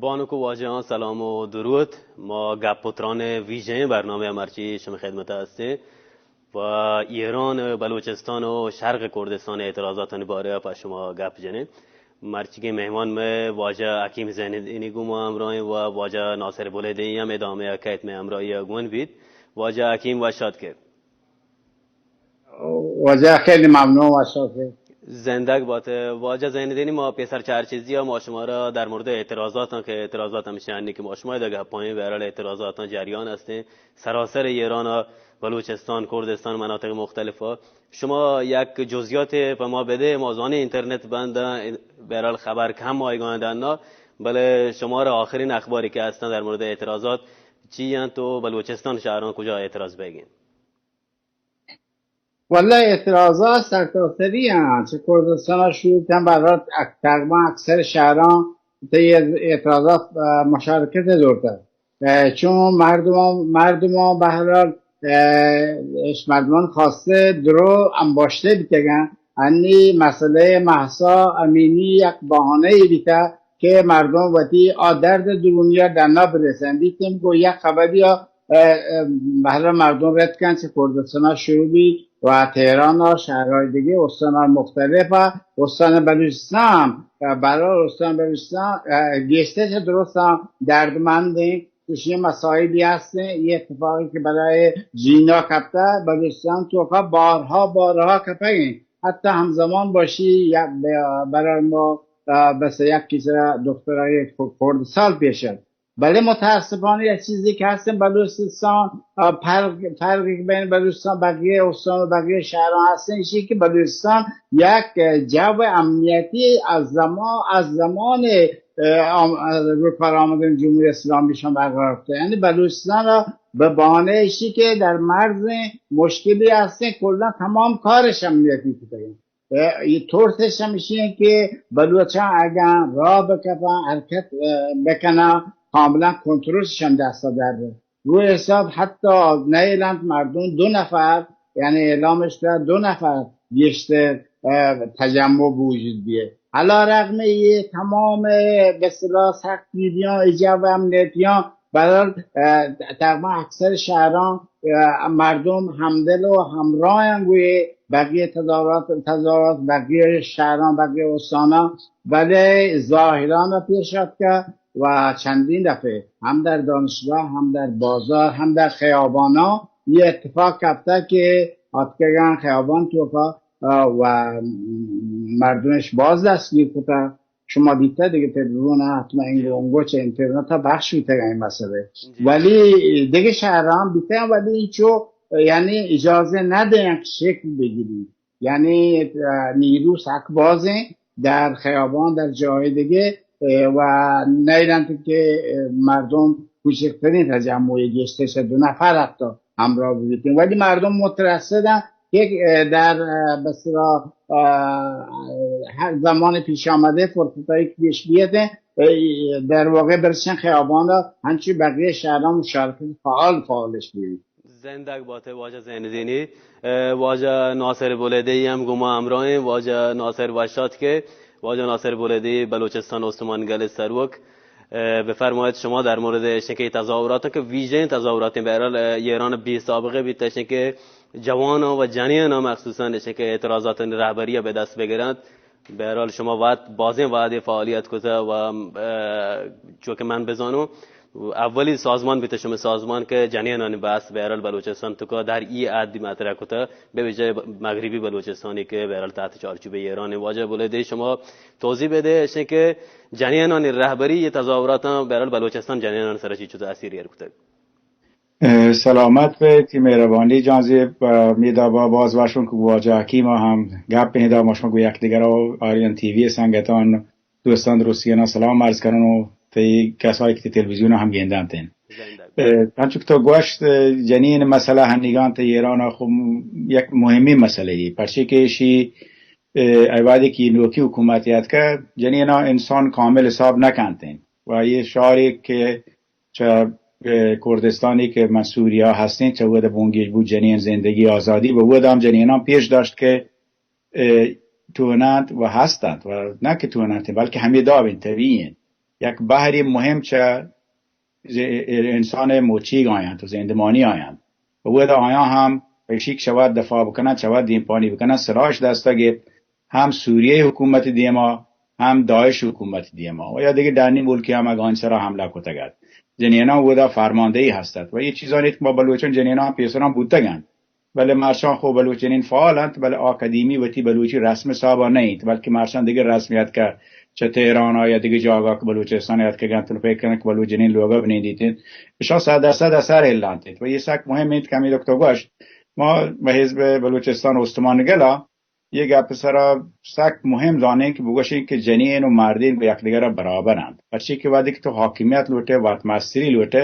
بانک و واجہاں سلام و درود۔ ما گپ و تران ویژہیں برنامہ مرچی شما خدمت ہستیں و ایران، بلوچستان و شرق کردستان اعتراضاتانی بارہ پہ شما گپ جنیں۔ مرچیگیں مہمان میں واجہ حکیم زین الدینی گوں ما ہمراہیں و واجہ ناصر بلیدی ہم ادامہ کیت میں ہمراہی گون بیت۔ واجہ حکیم وش آتکے۔ واجہ خیلی ممنون، وش آتکے۔ زندگ بات۔ واجہ زین الدینی، ما پیسر چار چیزی ما شما را در مورد اعتراضاتاں کہ اعتراضات ہمیشہ ہنی کہ ما شما دگہ پائیں بہرحال اعتراضاتاں جریان ہستیں سراسر ایران، بلوچستان، کردستان، مناطق مختلف۔ شما یک جزئیات پہ ما بدے، ما زانی اینترنت بند، بہرحال خبر کم آیگان دنا، بلے شما را آخرین اخباری کہ ہستن در مورد اعتراضات چی انت و بلوچستان شہران کجا اعتراض بیگین؟ واللہ اعتراضات سرتاسری انت، چہ کردستان شروع کن برات اک-، تقریباً اکثر شہران تئی اعتراضات، اه، مشارکت دورتا۔ اه، چون مردمان، مردمان بہرحال، اه، اش مردمان خواستے درو انباشتے بیتگن۔ انی مسئلہ مہسا امینی یک بہانہ ای بیتا کہ مردم وتی آ درد درونیا ڈنا برسن۔ بیتیم گو یک خبری آ، اه، اه، بہرحال مردم رد کن چہ کردستان شروع بی و تہران و شہرهای دیگه استان مختلف، استان بلوچستان، اه، برای استان بلوچستان، اه، گیشتر چہ درستان دردمندیں چوشیں مسائلی ہستیں۔ یہ اتفاقی کہ برای جینا کپتا، بلوچستان توکا بارہا، بارہا کپگیں۔ حتی ہمزمان باشی یک ب-، برای ما، اه، بس یک کسرا دخترای خردسال پیش ات۔ بلے متاسفانہ یک چیزی کہ ہستیں بلوچستان، اه، فرق، فرقی کہ بین بلوچستان بقیہ استان و بقیہ شہران ہستیں، ایشی کہ بلوچستان یک جو امنیتی از زمان، از زمان اه، آم-، اه، روی کار آمدن جمهوری اسلامی شان برقرار کرد. یعنی بلوچستان را به بهانهٔ ایشی که در مرز مشکلی هستیں، کلاً تمام کارش امنیتی کتگیں. اه، یہ ترسش ہمیشی ہیں کہ بلوچاں اگاں راہ بکپاں، حرکت، اه، بکناں، کاملاً کنترلش ہم دستا در بہ. گوں حساب حتی نیلنت مردم دو نفر، یعنی اعلامش کرد دو نفر گیشتر، اه، تجمع بوجود بیه. علیرغم یہ تمام، اه، به اصطلاح سختگیریاں، ایجاب امنیتیاں، برحال، اه، تقریباً اکثر شهران، اه، مردم همدل و همراهن گوی بقیه تظاهرات، تظاهرات بقیه شهران، بقیه استانا، بلے ظاهران پیش آتکه و چندین دفعه هم در دانشگاه، هم در بازار، هم در خیابانا یہ اتفاق کپته که آتکگان خیابان توکا، اه، و مردمش باز دستگیر کته. شما دیته دیگه تلویزیون حتما این گونگو چه اینترنت ها پخش بیتگن این مسئله. جی. ولی دیگه شهران بیتن ولی چو، یعنی اجازه ندهن که شکل بگیری. یعنی، اه، نیرو سک بازیں در خیابان، در جاهای دیگه، اه، و نیرنت که، اه، مردم کوچکترین تجمعی گیشتر چه دو نفر حتی همراه بودیم، ولی مردم مترصدن که، اه، در، اه، به اصطلاح، اه، هر زمان پیش آمده فرصتایی که پیش بیاد، اه، در واقع برسن خیابان را همچون بقیه شهران مشارکت فعال فعالش بودیم. زندگ باتے واجہ زین الدینی۔ اه، واجہ ناصر بلیدی ہم گوں ما ہمراہیں۔ واجہ ناصر وش آتکے۔ واجہ ناصر بلیدی بلوچستان استمان گل سروک۔ اه، بفرمایید شما در مورد اشیں کہ تظاہرات کہ ویژہ تظاہرات بہرحال، اه، ایران بے سابقہ بیت اشیں کہ جواناں و جنیناں مخصوصاً اشیں کہ اعتراضات رہبری به دست بگیرنت۔ بہرحال شما وت بازیں وہدے فعالیت کتہ و، اه، چو کہ من بزانوں اولی سازمان بیتہ شما سازمان کہ جنینانی بحث بہرحال بلوچستان توکا در ای حدی مطرح کتہ، بہ ویژہ مغربی بلوچستانی کہ بہرحال تحت چارچوب ایران۔ واجہ بلیدی شما توضیح بدے اشیں کہ جنینانی رہبری یہ تظاہراتاں بہرحال بلوچستان جنینانی سرا چی چو تاثیر ایر کتگ؟ اه، سلامت بئے، تئی مہربانی جان زیب، اه، میدا با باز وشوں کہ واجہ حکیم ہم گپ ہندا مشما گو یک دیگر آریان ٹی وی سنگتان دوستان درستیانا سلام عرض کنوں و تئی کسایی کہ تئی تلویزیون ہم گندنت۔ زندگ۔ اه، انچو کہ تو گوشت، اه، جنین مسئلہ ہنیگان تئی ایران خو یک مہمی مسئلہ ای، پرچے کہ اشی، اه، ای وہدی کہ نوکی حکومت یاد کہ جنینا انسان کامل حساب نکنت و یہ شعاری کہ چہ، اه، کردستانی کہ من سوریا ہستیں، چہ وہد بنگیج بود جنین زندگی آزادی، و وہد ہم جنینان پیش داشت کہ، اه، توننت و ہستنت و نہ کہ توننت، بلکہ ہمے داب انت، طبیعی انت۔ یک بہرے مہم چہ ز-، انسان مچیگ آیاں تو زندمانی آیاں. و ادا آیاں ہم پیشیک شود دفاع بکنن، شود دیمپانی بکنن، سلاش دستا گپت، ہم سوریہ حکومت دیما، ہم داعش حکومت دیما و یا دیگه ڈنی ملکی ہم اگان سرا حملہ کتگ ات. جنیناں اودا فرماندہی ہست ات و یہ چیزانی کہ ما بلوچان جنیناں پیسران بوتگ انت، بلے مرچاں خو بلوچ جنین فعال انت، بلے آ قدیمی وتی بلوچی رسم حسابا نہ انت، بلکہ مرچاں دیگه رسمیت کہ چہ تہران یا دیگه جاگا کہ بلوچستان یاد کہ گنت، فکر کنن کہ بلوچ جنین لوگا بنین دیتین، اشان صد درصد اثر اعلان انت و یہ سک مہم انت کہ ہمیں تو گوشت، ما بہ حزب بلوچستان استمان گلا یہ گپ سرا سک مہم زانیں کہ بگوشیں کہ جنین و مردین گو یکدیگر برابر انت، پرچے کہ وقتی کہ تو حاکمیت لوٹے، وت مستری لوٹے،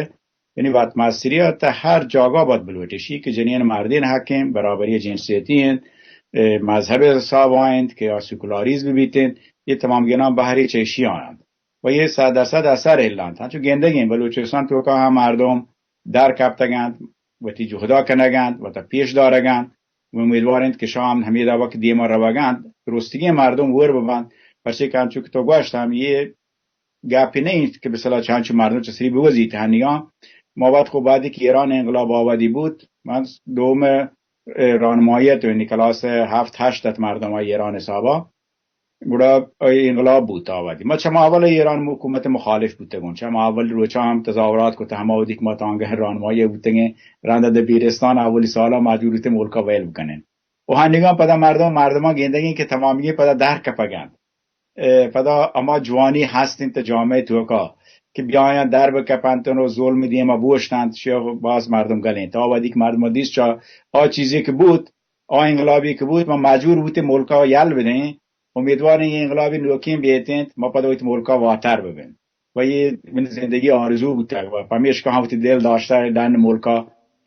یعنی وت مستری تا ہر جاگا باید بلوٹی شی کہ جنین مردین حق انت، برابری جنسیتی انت، اے، مذہب حساب انت کہ آ سیکولاریزم بیت انت، یہ تمام گناہ بہری چیشی انت. و یہ صد درصد اثر اعلان انت. چون گندگیں بلوچستان توکا ہم مردم در کپتگ انت، وتی جہدا کنگ انت، وتا پیش دارگ انت. و امیدوار انت کہ شام ہمیں دعوا کہ دیما روگ انت، درستگیں مردم ور ببنت، پرچے کہ انچو کہ تو گوشت ہم یہ گپی نہ انت کہ مثلا چنچو مردم چہ سری بگوزیت. ہنیگاں ما وت خو بعدی کہ ایران انقلاب آوادی بوت، من دوم، اے، راہنماییت و یعنی کلاس ہفت ہشت ات مردم آئی ایران حسابا. گڑا آئی انقلاب بوت آوادی. ما چما اول ایران حکومت مخالف بوتگوں، چما اول روچا ہم تظاہرات کت، ہما وقتی کہ ما تانگہ راہنمایی بوتگیں، رند د بیرستان اولی سالا مجبور بوتیں ملکا ویل بکنیں. و ہنیگاں پدا مردم، مردمان گندگیں کہ تمامی پدا در کپگ انت. اے، پدا ہما جوانی ہست انت جامعہ توکا کہ بیایاں در بکپنت و ظلم دیما بوشتنت، شیخ باز مردم گل انت. آ وہدی کہ مردم دیست چا آ چیزی کہ بوت، آ انقلابی کہ بوت، ما مجبور بوتیں ملکا یل بدیں. امیدواریں یہ انقلابی نوکیں بیت انت، ما پدا وتی ملکا واتر ببیں. و یہ من زندگی آرزو بوتگ و پمیشکا ہم وتی دل داشتہ ڈن ملکا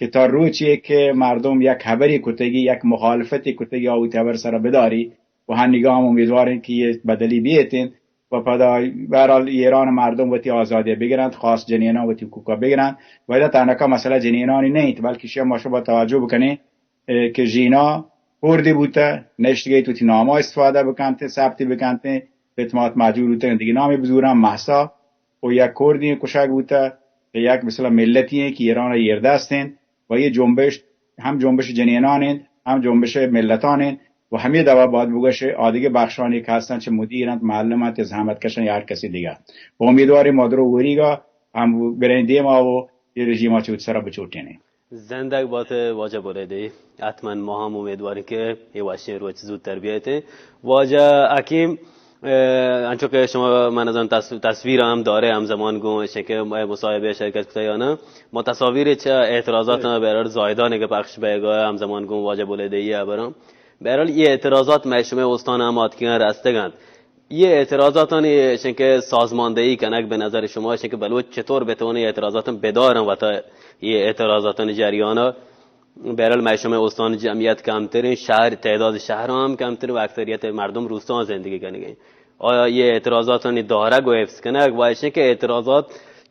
کہ تا روچی کہ مردم یک خبری کتگی، یک مخالفتی کتگی، آ وتی خبر سر بداری. و ہنیگا ہم امیدواریں کہ یہ بدلی بیت انت و پدا بہرحال ایران مردم وتی آزادی بگرنت، خاص جنینان وتی حقوقا بگرنت. و ادا تنکا مسئلہ جنینانی نہ انت، بلکہ شما شما توجہ بکنیں، اے، کہ ژینا کردی بوتہ، نشتگیت وتی ناما استفادہ بکنت، ثبتی بکنت، اعتماد مجبور بوتہ دگہ نامی بزورن مہسا و یک کردی کشگ بوتہ، یک مثلا ملتی ہیں کہ ایران ایردست ہیں و یہ جنبش ہم جنبش جنینان ہیں، ہم جنبش ملتان ہیں و ہمیں دوا باید بگوش آدگہ بخشانی کہ ہستن چہ مدیر انت، معلم انت، زحمت کشن یا ہر کسی دیگہ. و امیدواریں مادرو وریگا ہم بریں دیما و یہ رژیما چوت سرا بچوٹینیں. زندگ بات واجہ بلیدی. حتما ما ہم امیدواریں کہ یہ وشیں روچ زودتر بیایت. واجہ حکیم، اه، انچو کہ شما من از آن تص-، تصویر ہم دارے، ہمزمان گوں اشیں کہ مصاحبہ شرکت کتا یا نا، ما تصاویر چہ اعتراضات ہم بہرحال زاہدان کہ پخش بیگا ہمزمان گوں واجہ بلیدی ہبراں. بہرحال یہ اعتراضات میں شما استان ہم آتکیاں رستگاں. یہ اعتراضاتانی اشیں کہ سازماندہی کنگ بہ نظر شما اشیں کہ بلوچ چطور بتوانے اعتراضاتاں بدارن وتا یہ اعتراضاتانی جریانا؟ بہرحال مئے شمئے استان جمعیت کمتریں، شہر تعداد شہر ہم کمتریں و اکثریت مردم روستاں زندگی کنگیں. آیا یہ اعتراضاتانی دارگ و حفظ کنگ و اشیں کہ اعتراضات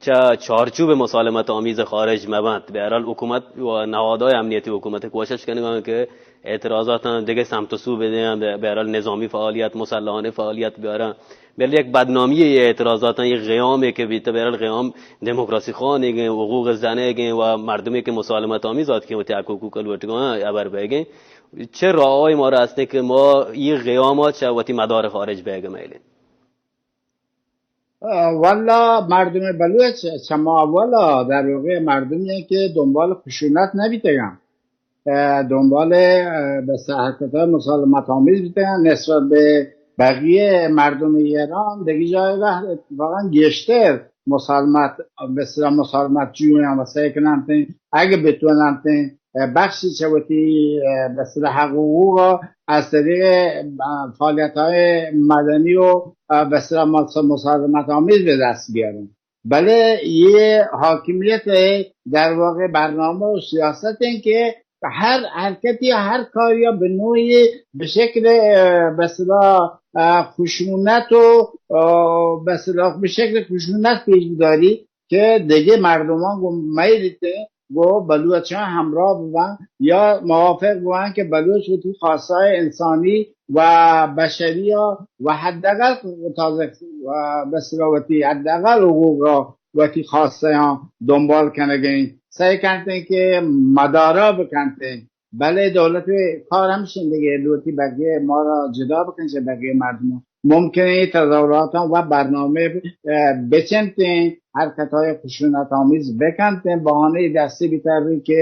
چہ چارچوب مسالمت آمیز خارج مبنت؟ بہرحال حکومت و نہادهای امنیتی حکومت کوشش کنگاں کہ اعتراضاتاں دگہ سمت و سو بدیاں، بہ-، بہرحال نظامی فعالیت، مسلحانہ فعالیت بیاراں. بلے یک بدنامی یہ اعتراضاتاں، یہ قیام کہ بیت، بہرحال قیام دموکراسی خوانگیں، حقوق زنگیں و مردمی کہ مسالمت آمیز آتکیں وتی حق حقوق لوٹگاں ہبر بیگیں. چہ راہی مارا ہستیں کہ ما یہ قیاما چہ وتی مدار خارج بیگ میلیں؟ اه، والا مردم بلوچ چما اولا در واقع مردمی که دنبال خشونت نبیتگن. اه، دنبال، اه، به صحت مسالمت آمیز بیتگن نسبت به بقیه مردم ایران. دیگه جای وقت اتفاقاً گیشتر مسالمت، به اصطلاح مسالمت جویان و سعی کنن اگه بتونن بخشی چه وتی، اه، به اصطلاح حق و حقوق از طریق، اه، فعالیت‌های مدنی و، اه، به اصطلاح مس-، مسالمت آمیز به دست بیارن. بله، یه حاکمیت در واقع برنامه و سیاست این که هر حرکتی، هر کاری به نوعی به شکل، اه، به اصطلاح، اه، خشونت و، اه، به اصطلاح به شکل خشونت پیش بداری که دیگه مردمان گم میلیته گوں بلوچاں ہمراہ بباں یا موافق بباں کہ بلوچ وتی خواستہ‌های انسانی و بشری ءَ و حداقل تازہ و بسرا وتی حداقل حقوق ءَ وتی خواستہ‌هایاں دنبال کنگیں، سعی کنتیں کہ مدارا بکنتیں. بلے دولت ءِ کار ہمشیں دگہ، لوٹی بقیہ ما را جدا بکن چہ بقیہ مردم. ممکن اے تظاہراتاں و برنامہ، اه، بچنتیں، حرکت‌های خشونت آمیز بکنتیں، بہانہ دستی بتری کہ،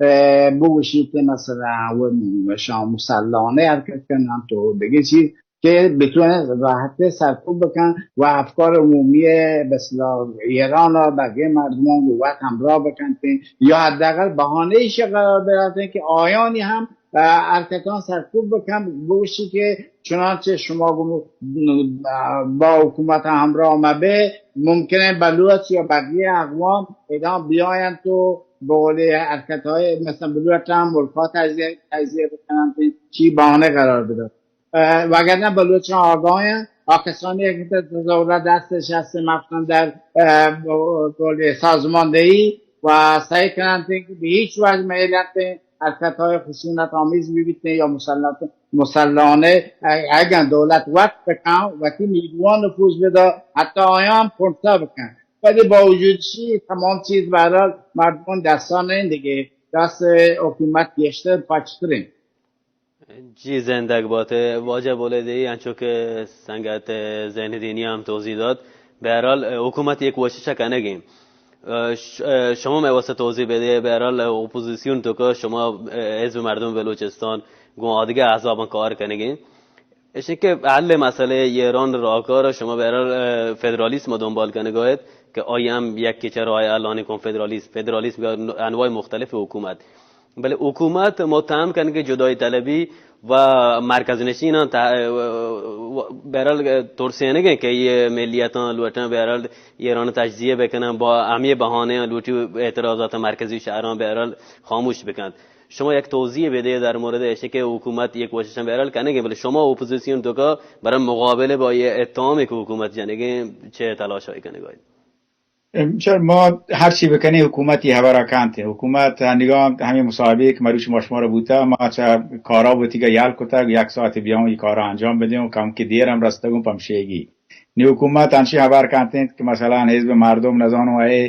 اه، بگوشیت مثلاً و شام مسلحانہ حرکت کنن تو دگہ چیز کہ بتوان راحت سرکوب بکن و افکار عمومی، به اصطلاح، ایران ءَ بقیہ مردمان گوں وت ہمراہ بکنتیں یا حداقل بہانہ ایش قرار بداتیں کہ آیانی ہم، اه، حرکتاں سرکوب بکن، بگوشی کہ چنانچہ شما گوں، اه، با حکومت ہمراہ مبے، ممکن اے بلوچ یا بقیہ اقوام ادا بیاینت و به قول حرکت‌های مثلاً بلوچ ہم ملکا تجزیہ، تجزیہ بکننت، چی بہانہ قرار بدات. اه، وگرنہ بلوچاں آگاہ اَنت، آ کسانی کہ تظاہرات دستش ہست مفتن در، اه، ب-، بول سازماندہی و سعی کننت کہ به هیچ وجه میلت حرکت‌های خشونت آمیز ببیتیں یا مسلط، مسلحانہ، اه، اگاں دولت وت بکن، وتی نیروان نفوذ بدا، حتی آیاں هم کنسا بکن. ولی با وجود چی تمام چیز به هر حال مردمان دستا نین دگہ، دست حکومت گیشتر پچترین. جی، زندگ بات واجہ بولے دی، انچو کہ سنگت زین دینی ہم توضیح دات. بہرحال، حکومت یک کوشش کنگیں. اه، ش-، اه، شما مئے واسطہ توضیح بدے. بہرحال، اپوزیسیون تو کہ شما، اه، حزب مردم بلوچستان گوں آدگہ احزاباں کار کنگیں. ایشی کہ حل مسئلہ ایران راہکار شما بہرحال، اه، فدرالیسم دنبال کنگا ایت کہ آئی ہم یک کچہ راه حلانی کن فدرالیسم، فدرالیسم یا انواع مختلف حکومت. بلے حکومت متهم کنگ جدائی طلبی و مرکز نشیناں تہ-، و-، و-، بہرحال ترسینگ ایں کہ یہ ملیتاں لوٹاں بہرحال ایران تجزیہ بکنن، با ہمے بہانے لوٹی اعتراضات مرکزی شہراں بہرحال خاموش بکنت. شما یک توضیح بدے در مورد ایشی کہ حکومت یک کوشش بہرحال کنگیں، بلے شما اپوزیسیون تو کہ برای مقابلہ با یہ اتهامی کہ حکومت جنگیں چہ تلاشائی کنگا ایت؟ چر ما ہرچی بکنیں حکومت یہ ہبرا کنت. حکومت نگاہ ہمیں مصاحبے کہ مروچ ما شما را بوتا، ما چہ کارا بوتیگا یل کتگ، یک ساعت بیاؤں یہ کارا انجام بدیں و کم کہ دیر ہم رستگوں پمشیگی. نی حکومت انچیں ہبر کنت کہ مثلاً حزب مردم نزانوں اے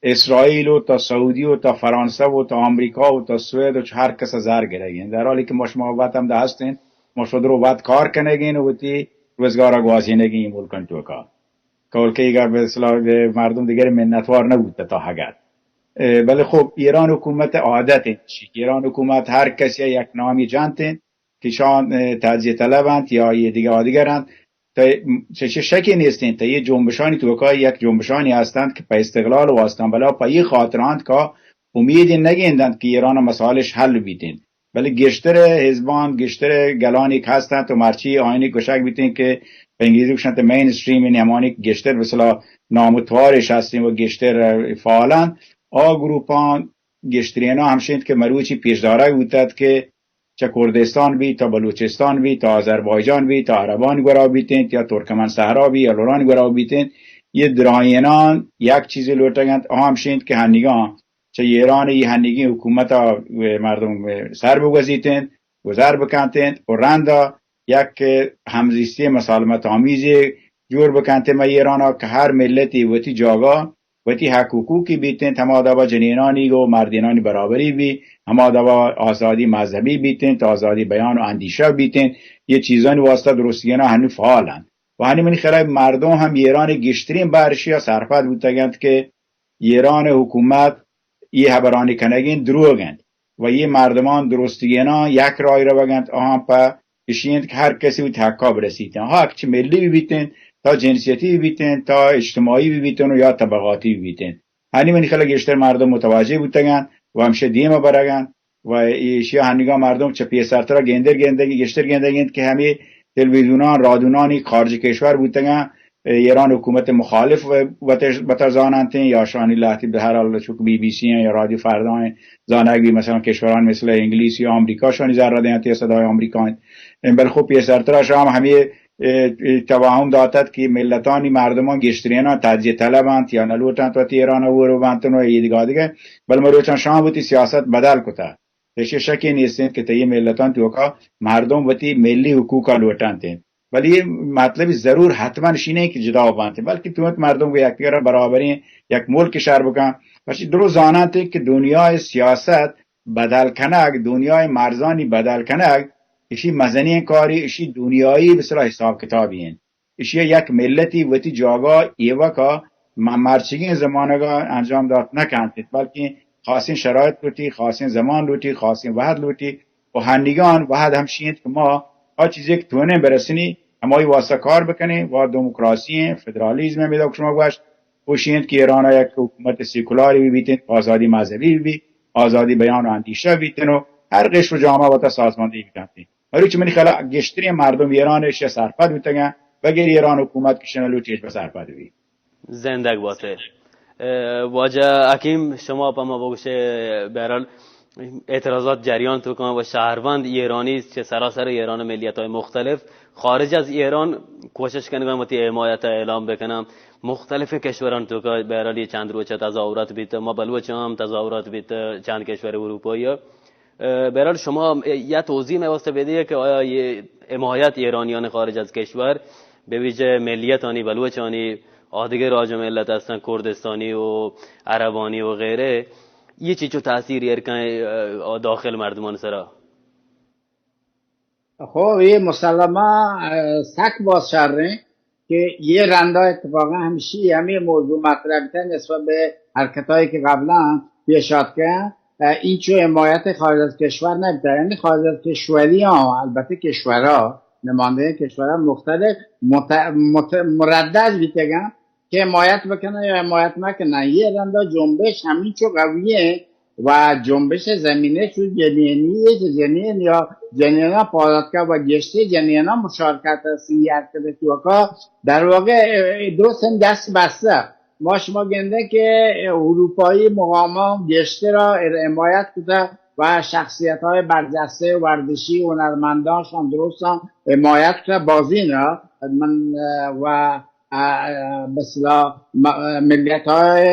اسرائیل و تا سعودی و تا فرانسہ و تا آمریکا و تا سوئد و چہ ہر کس زر گرگیں، در حالی کہ ما شما وت ہم دا ہستیں، ما شدرو وت کار کنگیں و وتی روزگارا گوازینگیں ملکن توکا. کول کئیگا به اصطلاح مردم دیگر منتوار نبوت تا حقت. اه، بلے خب ایران حکومت عادت انت، ایران حکومت ہر کسی یک نامی جنت انت کہ شان، اه، تجزیہ طلب انت یا یہ دیگه آدگر انت. تا چه، چه شکی نیست انت، تا یہ جنبشانی توکا یک جنبشانی هستند که په استقلال واسطان، بلا په یہ خاطر انت که امید نگیندند که ایران مسائلش حل بیتین. بلے گیشتر حزبان، گیشتر گلانی کہ ہستنت و مرچی آیانی گوشگ بیتین کہ پہ انگلیزی گوشنت مین اسٹریم، یعنی ہمانی کہ گیشتر مثلا نام و توارش ہستین و گیشتر فعالن، آ گروپان گیشترینا ہمشینت کہ مروچی پیش دارگ بوتت کہ چہ کردستان بیت تا بلوچستان بیت تا آذربایجان بیت تا عربان گورا بیتین یا ترکمن صحرا بیت یا لوران گورا بیتین، یہ درائینان یک چیزی لوٹگنت، آ ہمشینت کہ ہنیگان چہ ایران ء ہنیگیں حکومت ء مردم سر بگوزیت انت، گزر بکنت انت و رند ء یک ہمزیستی مسالمت آمیزے جوڑ بکنت انت مہ ایران ء کہ ہر ملتی وتی جاگہ وتی حق حقوقی بیت انت، ہما دابا جنینانی و مردینانی برابری بی، ہما دابا آزادی مذہبی بیت انت، آزادی بیان و اندیشہ بیت انت، یہ چیزانی واسطہ درستگینا ہنو فعال انت. و ہنی منی خیال مردم ہم ایران گشترین بارشی سرپد بوتگنت کہ ایران حکومت یہ ہبرانی کنگین دروگ انت و یہ مردمان درستگیناں یک راہی روگ انت، آہاں پہ اشی انت کہ ہر کسی وتی حقا برسیت انت، ہا چہ ملی بہ بیت انت، تا جنسیتی بہ بیت انت، تا اجتماعی بہ بیت انت و یا طبقاتی بہ بیت انت. ہنی منی خیال گیشتر مردم متوجہ بوتگ انت و ہمشہ دیم برگ انت. و ایشی ء ہنگا مردم چہ پیسرترا گندر گندگی، گیشتر گندگی انت کہ ہمے تلویزیونان، رادیونانی خارج کشور بوتگاں، ایران حکومت مخالف وتر زاننت یا شانی لہتی بہ ہر حال چوک بی بی سی ہیں یا رادیو فردا ہیں، زانگ بی مثلا کشوران مثل انگلیس یا آمریکا شانی ذرہ دیانت یا صدای آمریکا انت. بل خب پیسرترا شام ہمے اے، اے توہم داتت کہ ملتانی مردمان گیشتریناں تجزیہ طلب انت یا نلوٹنت وتی ایران ء ہور بنت و ایدگہ آدگہ، بل مروچاں شام وتی سیاست بدل کتہ۔ ایشی شکی نیست انت کہ تئی ملتان توکا مردم وتی ملی حقوق ء لوٹنت انت۔ بلے یہ مطلب ضرور حتما شی نہیں کہ جدا بنت، بلکہ تو مردم کو یک دیگر برابریں یک ملک شر بکن۔ پرچہ درو زاننت کہ دنیای سیاست بدل کنگ، دنیای مرزانی بدل کنگ، ایشی مزنیں کاری، ایشی دنیایی بسرا حساب کتابی انت۔ ایشی یک ملتی وتی جاگا ایوکا م-، مرچگیں زمانگا انجام دات نکنت، بلکہ خاصیں شرایط لوٹی، خاصیں زمان لوٹی، خاصیں وحد لوٹی۔ و ہنیگان وحد ہمشی انت کہ ما آ چیزے کہ تونیں برسنی، ہمائی واسطہ کار بکنیں و دموکراسی ہیں، فدرالیزم ہیں، میدا شما گوشت، خوشی انت کہ ایران یک حکومت سیکولاری بھی بیتن، آزادی مذہبی بھی، آزادی بیان و اندیشہ بیتن و ہر قشر و جامعہ وتا سازماندہی بکنت۔ مروچی منی خیال ء گیشتریں مردم ایران ء ایشی سرپد بوتگاں، بغیر ایران حکومت کہ شنو لوٹی اچ بہ سرپد بی۔ زندگ باتے۔ اه، واجہ حکیم، شما پہ ما بگوشے، بہرحال اعتراضات جریان تو کن و شہروند ایرانی چہ سراسر ایران و ملیت های مختلف خارج از ایران کوشش کنگا وتی حمایت اعلام بکنن۔ مختلف کشوران تو کا بہرحال یہ چند روچہ تظاہرات بیت، ما بلوچ ہم تظاہرات بیت چند کشور اروپایی۔ اه، بہرحال شما یا توضیح میں واسطے بدے کہ آیا یہ حمایت ایرانیان خارج از کشور، به ویژه ملیتانی بلوچانی آدگه راج و ملت هستن، کردستانی و عربانی و غیره، یہ چیچو تاثیر ایر کن، اه، داخل مردمان سرا؟ خب، یہ مسلمہ، اه، سک باز شر ہیں۔ کہ یہ رندا اتفاقا ہمشی ہمیں موضوع مطرح بیتا نسبت به حرکتایی که قبلا پیش آتکه، اه، این چو حمایت خارج از کشور نبیتا، یعنی خارج از کشوری ها، البته کشورها، نماینده کشورها مختلف مت-، مت-، مردد بیتگن که حمایت بکنن یا حمایت نکنن. یہ رندا جنبش همین چو قویه و جنبش زمینه چو جنینی، جنین یا جنینا پاراتکا و گشته جنینا مشارکت هستن، یک حرکت توکا در واقع، اه، درست هم دست بسته. ما شما گنده که اروپایی مقامان گشته را حمایت کده و شخصیت های برجسته ورزشی، هنرمندان شان درست هم حمایت کده، بازین را من، اه، و اه، به اصطلاح م-، ملیت‌های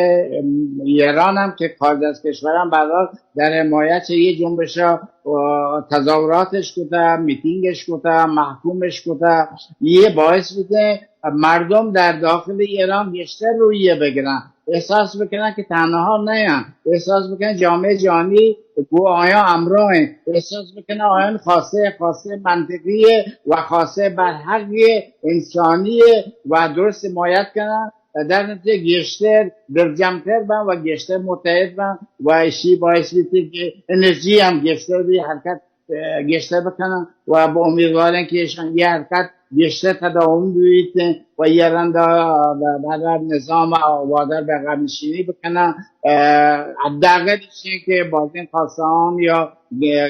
ایران هم که خارج از کشور هم برحال در حمایت یه جنبش ها، اه، تظاهراتش کته، میتینگش کته، محکومش کته، یه باعث بوده مردم در داخل ایران گیشتر رویه بگرن، احساس بکنن که تنها نیان، احساس بکنن جامعه جهانی گو آیان همراه انت، احساس بکنن آیان خاصه، خاصه منطقیه و خاصه برحقیه انسانیه و درست حمایت کنن، در نتیجه گیشتر دلجمتر بن و گیشتر متحد بن و اشی باعث بیتی که انرژی هم گیشتر بی، حرکت، اه، گیشتر بکنن و با امیدوارن که اشان یه حرکت گیشتر تداوم بیت و یه رندا ب-، بعد نظام وادار به عقب نشینی بکنن. اه، حداقل ایشی که بازین خواستان یا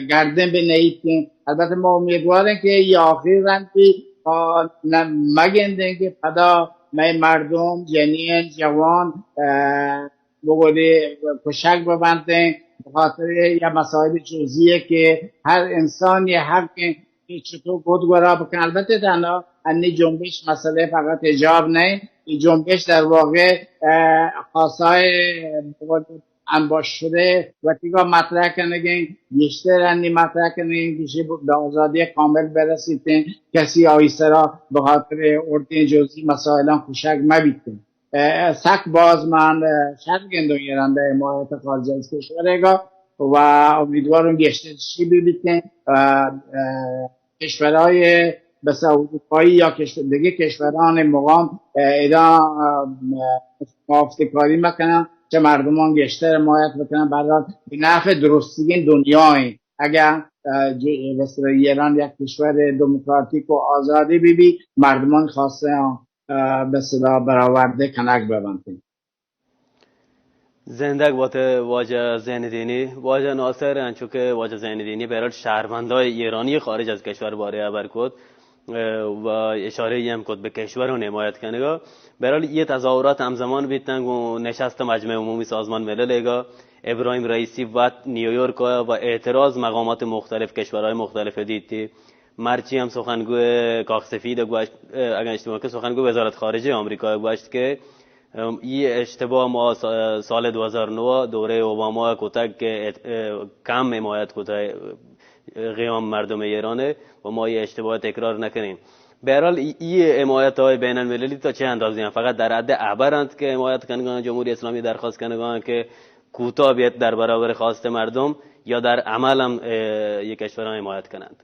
گردن به نیت. البته ما امیدوارن که یه آخری رند بی، آ، ن-، مگندن که پدا مئے مردم، جنین، جوان، اه، بگولی کشگ ببنتیں، بخاطر یا مسائل جزئیه که هر انسان یه حق چطور گد گورا بکن. البته تنها انی جنبش مسئله فقط حجاب نه، این جنبش در واقع، اه، خواستای انباشت شده و تیگا مطرح کنگیں، گیشتر انی مطرح کنگیں، کسی به آزادی کامل برسیتیں، کسی آئی سرا به خاطر اردیں جزئی مسائلان کشگ مبیتیں. اه، سک باز من، اه، شر گندوں یہ رندا حمایت خارج از کشور ایگا و امیدواروں گیشتر چی ببیتیں. اه، اه، کشورهای بس اروپایی یا کشور، دیگه کشوران مقام، اه، ادا، اه، مفتکاری مکنن، چه مردمان گیشتر حمایت بکنن، برای به نفع درستگین دنیای. اگر، اه، ج-، مثل ایران یک کشور دموکراتیک و آزادی بی بی، مردمان خواسته، اه، به صدا برآورده کنگ ببنتن. زندگ بات واجہ زین الدینی۔ واجہ ناصر، انچو کہ واجہ زین الدینی بہرحال شہروندای ایرانی خارج از کشور بارے خبر کت، اه، و اشارہ ہم کت بہ کشوران حمایت کنگا۔ بہرحال یہ تظاہرات ہمزمان بیتن گوں نشست مجمع عمومی سازمان ملل ایگا۔ ابراہیم رئیسی وت نیویورک آیا و اعتراض مقامات مختلف کشورهای مختلف دیتی۔ مرچی ہم سخنگوی کاخ سفید گوشت، اگاں اشتباہ نکنم سخنگوی وزارت خارجہ آمریکا گوشت کہ، ام، یہ اشتباہ ما سا-، سال دو ہزار نو دورہ اوباما کتگ کہ ات-، اه، کم حمایت کتگ، اه، قیام مردم ایران و ما یہ اشتباہ تکرار نکنیم. بہرحال ای، ای حمایت های بین المللی تا چه اندازه اند؟ فقط در حد ابر اند که حمایت کنگان، جمهوری اسلامی درخواست کنگان که کوتاه بیت در برابر خواست مردم، یا در عمل هم، اه، یک کشوران حمایت کنند؟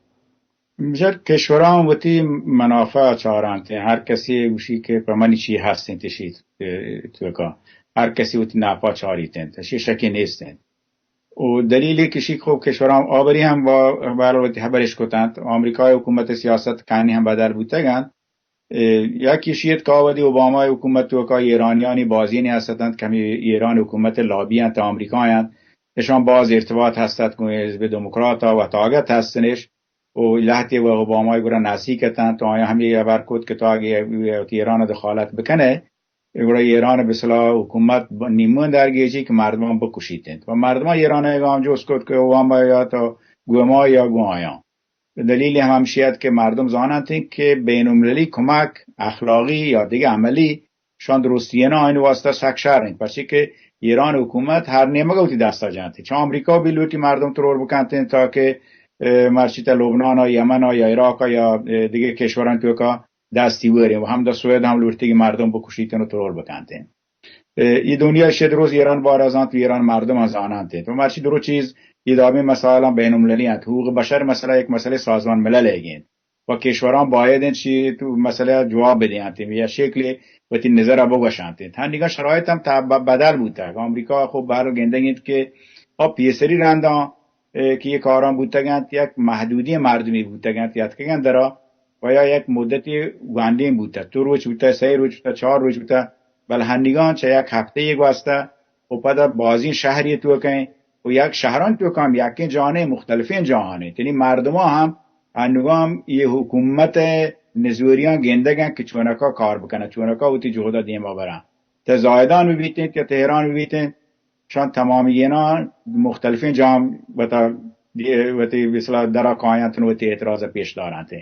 بچار، کشوران وتی منافع چارانت، ہر کسی گوشی کہ پہ منی چی ہست انت اشی توکا، ہر کسی وتی ناپا چاریت انت، اشی شکی نیست انت. و دلیل ایش کہ خب کشوران آبری ہم با بہرحال وتی حبرش کتنت، آمریکای حکومت سیاست کانی ہم بدل بوتگ انت. اه، یکی اشی ات کہ آ وہدی اوبامای حکومت توکا ایرانیانی بازینے ہست اتنت کہ ہمے ایران حکومت لابی انت، آمریکا انت، اشان باز ارتباط ہست ات گوں حزب دموکرات و طاقت ہستنش و لہتے و اوبامای گورا نزدیک اتنت و آیاں ہمے ہبر کت کہ تو اگہ وتی ایران دخالت بکنئے، گڑا ایران بہ اصطلاح حکومت ب-، نیمون درگیجی کہ مردمان بکشیت انت. و مردمان ایران گام جست کت کہ اوباما یا تو گوں ما یا گوں آیاں. دلیل ہم ہمشی ات کہ مردم زاننت کہ بین المللی کمک اخلاقی یا دگہ عملی شان درستینا آیانی واسطہ سک شر انت، پرچے کہ ایران حکومت ہر نیمگا وتی دستا جنت. چہ آمریکا بی لوٹی مردم ترور بکنت انت تا کہ، اه، مرچی تا لبنان و یمن و یا عراق و یا، اه، دگہ کشوران توکا دستی وریں و ہم دا سوید ہم لوٹتی کہ مردم بکشیت انت و ترور بکنت انت. اه، ای دنیا شد روز ایران بارا زانت و ایران مردم ہم زاننت انت. و مرچی درو چیز ای دابیں مسائل بین المللی انت. حقوق بشر مسئلہ یک مسئلہ سازمان ملل ایگین و کشوران باید انت چی تو مسئلہ جواب بدینت یا شکل وتی نظر بگوشانت انت. ہنیگا شرایط ہم تا ب-، بدل بوتگ. آمریکا خب بہر گندگ انت کہ آ پیسری رندان، اه، کہ یہ کاران بوتگ انت، یک محدودی مردمی بوتگ انت، یاتکگ انت درا و یا یک مدتی گوندین بوتگ، دو روچ بوتگ، سہ روچ بوتگ، چار روچ بوتگ، بل ہنیگان چہ یک ہفتہ یہ گوستہ و پدا بازین شہری توکیں و یک شہران توکا ہم یکیں جانے مختلفیں جاہانے. یعنی مردمان ہم انوگام یہ حکومت نزوریان گندگ انت کہ چونکا کار بکنن، چونکا وتی جہدا دیما برن. تا زاہدان ببیتیں، تا تہران ببیتیں، شان تمامی اینا مختلفیں جام وتا، وتی مثلا درا کاینت و وتی اعتراض پیش دارنت.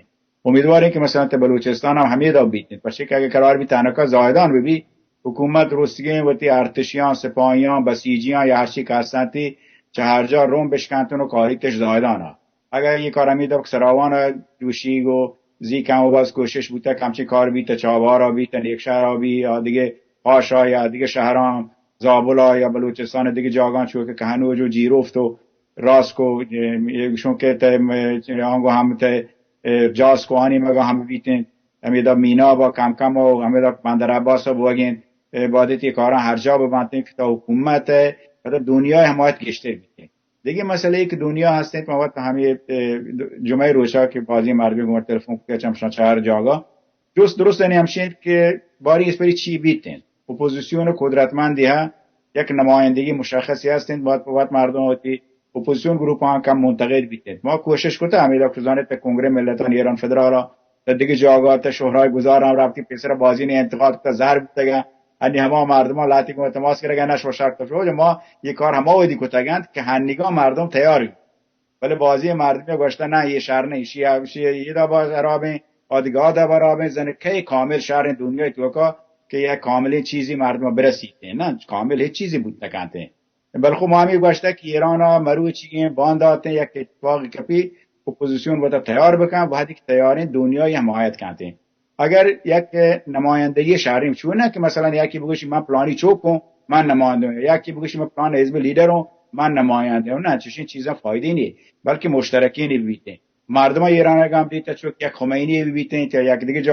امیدواریں کہ مثلا تا بلوچستان ہم ہمے داب بیت، پرچے کہ اگہ قرار بیت تنکا زاہدان ببی، حکومت درستگیں وتی ارتشیاں، سپاہیاں، بسیجیاں یا ہرچی کستنتی چہ ہر جا روم بشکنتن و کاریتش زاہدانا. اگہ یہ کار ہمے داب سراوان دوشیگ و زی کم و باز کوشش بوتا، کمچی کار بیت، چابارا بیت، نیکشہرا بیت، یا دگہ پاشا یا دگہ شہران، زابلا یا بلوچستان دگہ جاگان چو کہ کہنوج و جیروفت و راسکو، اے، اے گوشوں کہ تے، اے، آنگو ہم تے، اے، جاسکو آنی مگا ہم بیتیں، ہمیدا مینا با کم کم و ہمیدا بندر عباس بوگیں، اے، بادتی کاراں ہر جا ببنتیں کہ تا حکومت ہے، پدا دنیا حمایت گیشتر بیتیں. دگہ مسئلہ ای کہ دنیا ہستیں، پہ وت ہمیں، اے، جمعہ روچا کہ بازی مردم گوں تلفون کہ چمشان چار جاگا جست درست یعنی ہمشین کہ باری اس پری چی بیتیں. اپوزیسیون قدرتمندی ہا یک نمایندگی مشخصی ہستیں، باید پہ وت مردم ہوتی اپوزیسیون گروپ آن کم منتقد بیتیں. ما کوشش کرتا ہمیں لوگ زانے تے کنگرے ملتان ایران فدرالا تا دگہ جاگا تا شہرای گزار ہم رابطی پیسر بازی نے انتقاد کتا زہر بیتگا. انی ہما مردمان لاتی کو تماس کرگا نش و شرط تو جو ما یہ کار ہما ودی کتگند کہ ہنیگا مردم تیار بی. بلے بازی مردم گوشتہ نہ یہ شر نہیں، شی، شی یہ دا باز خرابیں، آدگا دا برابیں، زن کئی کامل شہریں دنیا توکا کہ یہ کاملیں چیزی مردم برسیتیں، نہ کامل ہیچ چیزی بوت نکنتیں. بلخو ما ہمیں گوشتہ کہ ایران مروچی باند آتیں یک اتفاق کپی، اپوزیسیون وتا تیار بکن، وہدی کہ تیاریں دنیا یہ حمایت کنتیں. اگر یک نمایندگی شہری چون نہ کہ مثلا یکی بگوشی من پلانی چوک ہوں، من نماینده ہوں، یکی بگوشی من پلان حزب لیڈر ہوں، من نماینده ہوں، نہ چشین چیزاں فائدہ نہیں، بلکہ مشترکین بیتیں. مردم ایران اگاں بیت چوک یک خمینی بیتیں یا یک دیگہ جا